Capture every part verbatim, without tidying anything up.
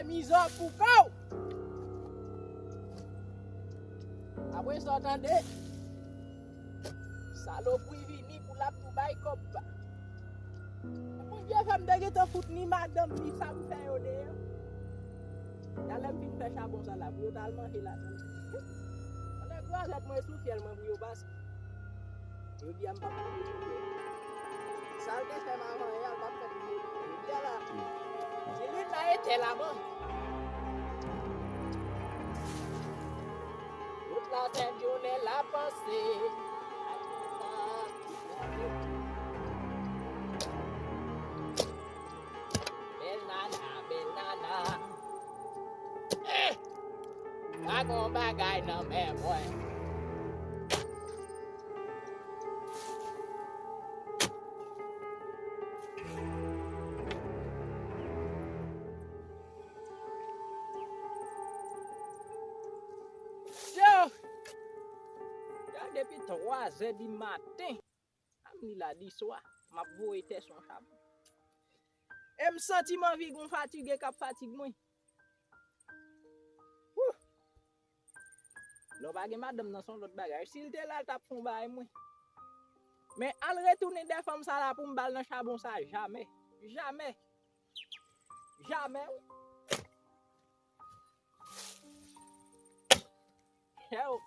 Mizè pou kò w. Apre sa w tande, salopri vini pou l ap tou bay kòb pa. Bondye fè m te gentan fout ni madanm ni sa m fè yo deyò. Talè m fin fè chabon sa la pou yo t al manje ladan l. Pandan kwazèt mwen sou fyèl mwen pou yo pase. Jodi a m p ap manje sou fyèl. Sa l te fè m avan yè a, l p ap fè m jodi a la. Ti lit la etè la man. Tout la sent jounen l ap panse. Bèl nana, bèl nana. Eh! Pa gon bagay nan men mwen. Yo! Ya depi twazè di maten. A m li la di swa, m ap voye tè sou yon chabon. E m santi m anvi gon fatige k ap fatig mwen. Wouh! Lè w pa gen madanm nan se yon lòt bagay. Si l te la, l t ap fè yon bagay mwen. Men al retounen dèyè fanm sa la pou m ba l nan chabon sa, jamè. Jamè. Jamè, wi. Yo,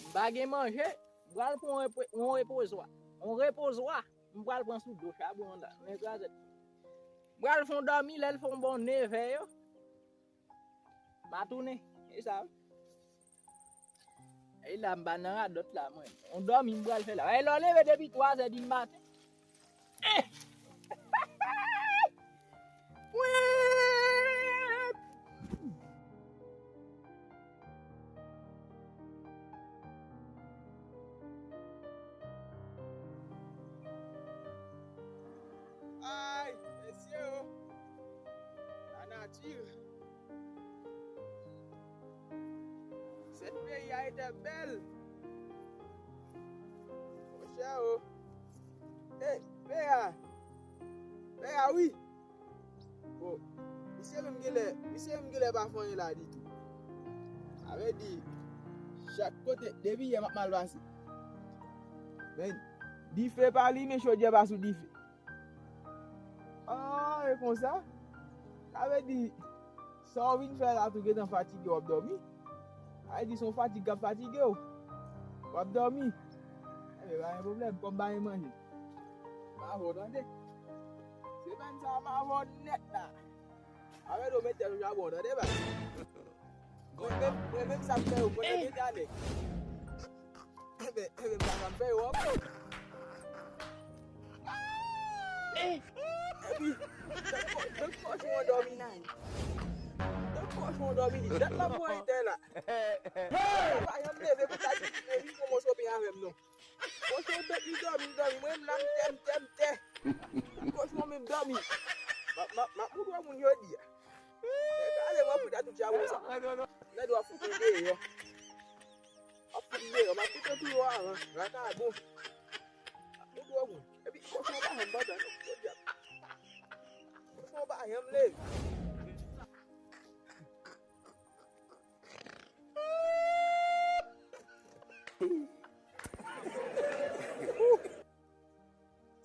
m pa gen manje, m pral pran yon repo-, yon repozwa. Yon repozwa, m pral pran sou do chabon an la. Men krazèt. M pral fè yon dòmi, lè l fè yon bon nevè yo. M a tounen. E sa. E la, m pa nan radòt la, mwen. Yon dòmi m pral fè la. E lè w leve depi twazè di maten. Eh! Ay, mesye o. La nature. Sèt peyi a etè bèl. Monchè o. Ey, pè a. Pè a, wi. Bon, misye menm genlè, misye menm genlè pa fè anyen la ditou. Sa vle di, chak kote, depi yè m ap mal pase. Men, dife pa limen, chodyè pa sou dife. Ah, e konsa? Sa vle di, sa w vin fè la tou gentan fatige, w ap dòmi? Sa vle di se yon fatig k ap fatige w. W ap dòmi. Enben, pa gen pwoblèm, kòm pa gen manje. M avè w tande. Semèn sa a m avè w nèt la. Avè nou mete l sou chabon tande baz. Mwen menm, mwen menm sa m fè yo pandan de ane. Enben, enben, m pa janm fè yo ankò. Epi, tankou, tankou kòchon an dòmi. Tankou kòchon an dòmi, li dat m ap voye tè la. Sa pa janm leve pou l al vin kòmanse open avè m non. Kòchon an dòmi, dòmi, dòmi, mwen menm la m tè, m tè, m tè. Kòchon an menm dòmi. M ap, m ap, m ap montre w moun jodi a. Nèg ale mwen pou ta tout chabon sa. Nèg w ap fout mwen deyò. W ap fout mwen deyò. M ap kite tou yo avan. Vakabon. M ap montre w moun. Epi kòchon pa janm pantan non. Podyab. Kòchon pa janm leve.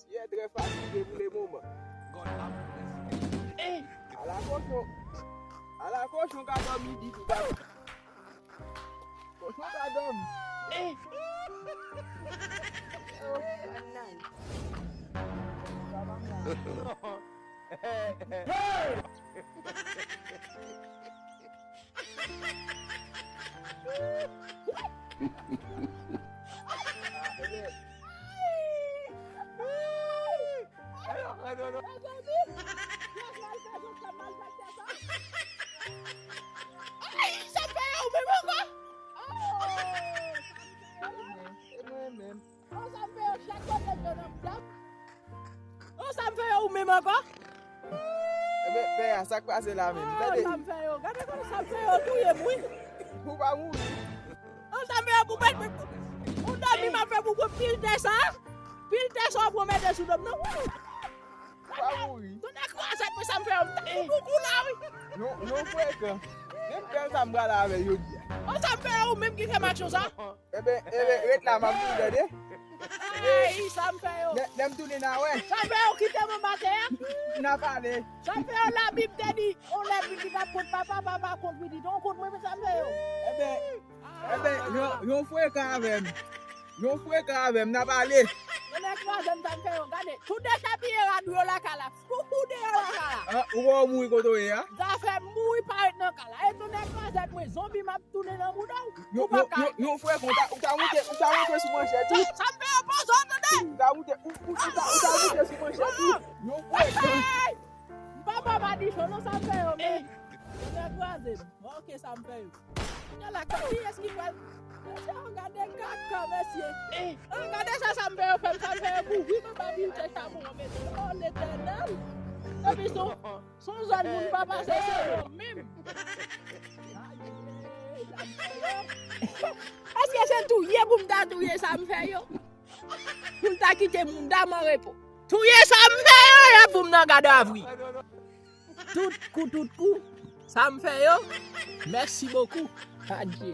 Ti yè trè fatige pou le moman. Ala kòchon. Ala kòchon ka dòmi di tou, gade. Kòchon ka dòmi. Ay, sa fè yo menm ankò? Oh! Se mwen menm. An sa m fè yo chak kote yo nan m dòm. An sa m fè yo ou menm ankò? Enben, pè a, sa k pase la menm? An sa m fè yo, gade kòman sa m fè yo touye m wi. Ou pa mouri. An sa m fè yo pou mèt, ou dòmi m ap fè pou pran pil tè sa. Pil tè sa w pran mete sou dòm nan. Ou pa mouri. Tonnè kwa. Sa k fè sa m fè yo, m ta fout ou kou la, wi. Yon, yon frekan. Menm bèl sa m prale avè l jodi a. O, sa m fè yo, ou menm ki fè m aksyon sa? Eben, eben, ret la, m ap vini, tande. Ay, sa m fè yo. Lè, lè m tounen n a wè. Sa m fè yo, kite m anba tè a. N a pale. Sa m fè yo, Labib te di, on lè pitit ap kont papa, papa ap kont pitit. On kont mwen, sa m fè yo. Eben, eben, yon, yon frekan avè m. Yon frekan avè m, n a pale. Yon nèg kraze m, sa m fè yo. Gade, tou dechapiye rad yo lakay la. Tou, tou deyò lakay la. Ah, ou wè w mouri kote w ye a? Zafè mouri parèt nan kay la. E tou nèg kraze mwen, zonbi m ap tounen nan bouda w. Yon, yon, yon, yon frekan, ou ta, ou ta moute, ou ta moute sou manchèt ou. Sa m fè yo poze w tande. Ou ta moute, ou, ou, ou ta, ou ta moute sou manchèt ou. Yon frekan. Hey! Papa pa di cho non, sa m fè yo, men. Yo te kraze m. Bon, oke, sa m fè yo. Kounye a la, kiyès ki pral? Mesye, oh, gade kaka, mesye. Oh, gade sa, sa m fè yo fè m, sa m fè yo kouvri m anba bilte chabon an, mesye. Oh, Letènèl. Epi son, son zòn moun pa pase, se yo menm. Èske se touye pou m ta touye sa m fè yo? Pou l ta kite moun dam an repo. Touye sa m fè yo, y ap voye m nan gadavi. Tout kou, tout kou. Sa m fè yo, mèsi bokou. Adye.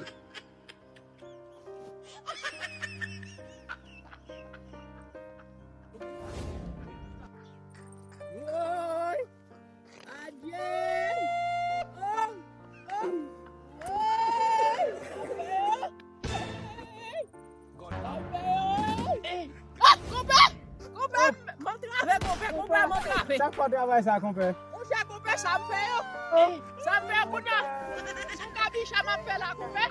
Woy! Adye! Oh! Oh! Woy! Sa m fè yo! Sa m fè yo! Ah, konpè! Konpè! M antrave, konpè, konpè, m antrave. Sa k fè w travay sa, konpè? Monchè, konpè, sa m fè yo. Sa m fè yo kounye a. Sou kabicha m ap fè la, konpè.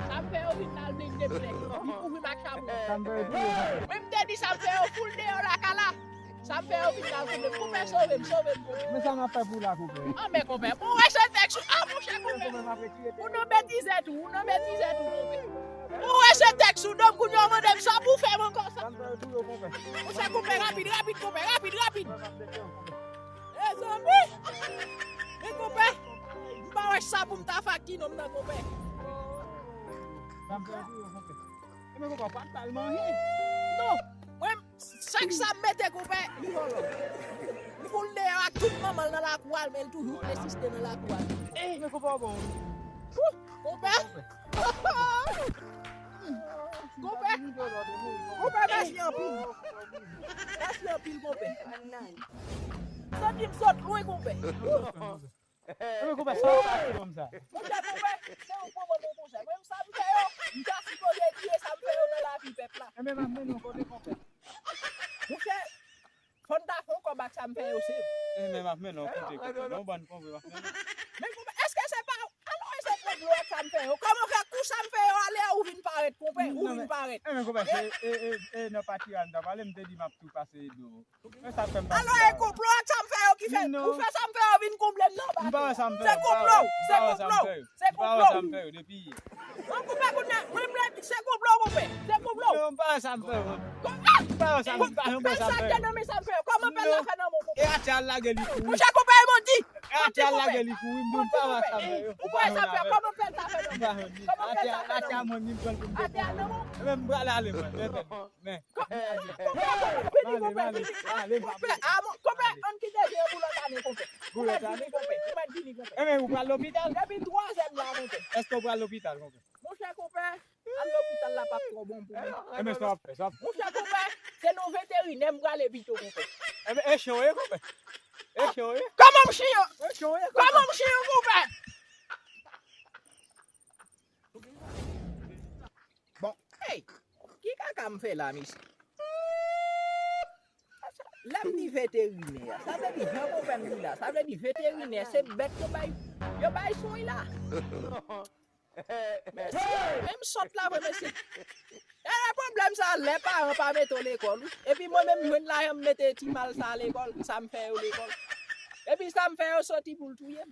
Sa m fè yo vin al vin deplè. Vin kouvri m ak chabon. Sa m fè yo tou. Mwen m te di sa m fè yo foul deyò lakay la. Sa m fè yo vin la kote m. Konpè, sove m, sove m, konpè. Men sa m ap fè pou w la, konpè. Ah, men konpè, bon, wè se tèks ou. Ah, monchè, konpè. Ou nan betize tou, ou nan betize tou, konpè. Bon, wè se tèks ou, donk, kounye a w mande m sa pou w fè m ankò sa. Sa m fè yo tou yo, konpè. Monchè, konpè, rapid, rapid, konpè, rapid, rapid. Mezanmi! Men, konpè, m pa wè sa pou m ta fè ak ti nonm nan, konpè. Sa m fè yo tou yo, konpè. Ebyen, konpè, w pa t ba l manje. Non, mwen, Chak sa m mete, konpè, li vòlò. M foul deyò ak tout manman l nan lakou a, men l toujou ap egziste nan lakou a. Ey, men konpè w bon wi. Wouh, konpè. Konpè. Konpè, mèsi anpil. Mèsi anpil, konpè. Santi m sot lwen, konpè. Ebyen, konpè, sa w ka di nonm sa? Monchè, konpè, se yon gwo bon konsèy. Mwen, sa m fè yo, m ta sipoze tiye sa m fè yo nan lavi pèp la. Ebyen, m ap mennen w kote konpè. Monchè, fò n ta fè yon kòb ak sa m fè yo, se. Ebyen, m ap mennen w kote konpè. Yon bann konpè, m ap mennen w. Men konpè, èske se pa, alò, e se konplo ak sa m fè yo? Kòman fè kou sa m fè yo ale a, ou vin parèt, konpè? Ou vin parèt. Ebyen, konpè, se, e, e, e, nan pati a n ta pale, m te di m ap tou pase do. Men sa fè m pa. Alò, e konplo ak sa m fè yo ki fè, ou fè sa m fè yo vin konble m nan, patwon. M pa wè sa m fè yo. Se konplo, se konplo, se konplo. M pa wè sa m fè yo depi yè. Bon, konpè, kounye a, mwen, mwen, se konplo, konpè. Se konplo. Non, m pa wè sa m fè yo. M pa wè sa m, m pa janm wè sa m fè yo. Pèl sa k te nan men sa m fè yo. Kòman pèl la fè nan men w, konpè? E atè a l lage li kouri. Monchè, konpè, e bandi. E atè a l lage li kouri, m di w m pa wè sa m fè yo. Ou pa wè sa m fè yo. Kòman pèl sa fè nan men w? Kòman pèl sa fè nan men w? Atè a, atè a mwen ni m pran pou m dekonn. Atè a nan men w? Ebyen, m prale ale, mwen. Men. Konpè, konpè, konpè, vini, konpè, vini. Konpè, a, bon, konpè, ann kite se pou lòt ane, konpè. Pou lòt ane? Konpè, ou mèt vini, konpè. Ebyen, ou pral lopital? Depi twazè m la, konpè. Èske w pral lopital, konpè? Monchè, konpè, al lopital la p ap twò bon pou mwen. Ebyen, sa w ap fè, sa w ap fè. Monchè, konpè, se nan veterinè m prale pito, konpè. Ebyen, e chen w ye, konpè. E chen w ye. Kòman m chen w? E chen w ye, konpè. Kòman m chen w, konpè? Bon, hey, ki kaka m fè la, mesye? Lè m di veterinè, sa vle di jan konpè m di la, sa vle di veterinè se bèt yo bay, yo bay swen la. Mesye, men m sòt la vre, mesye. E pwoblèm sa, lè paran pa mete w lekòl, wi. Epi mwen menm jwenn lajan m mete ti mal sa lekòl, sa m fè yo lekòl. Epi sa m fè yo soti pou l touye m.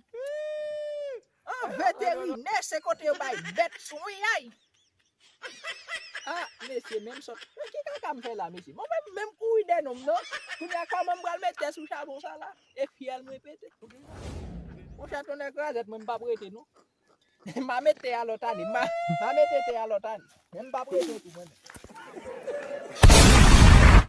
An veterinè, se kote yo bay bèt swen, ay. Ah, mesye, men m sòt. Men ki kaka m fè la, mesye? Mwen menm, menm kouri dèyè nonm nan. Kounye a, kòman m pral met tè sou chabon sa la? E fyèl mwen pete. Monchè, tonnè krazèt, mwen m p ap rete, non. M a met tè a lòt ane. M a, m a mete tè a lòt ane. Men m p ap rete tou, mwen menm.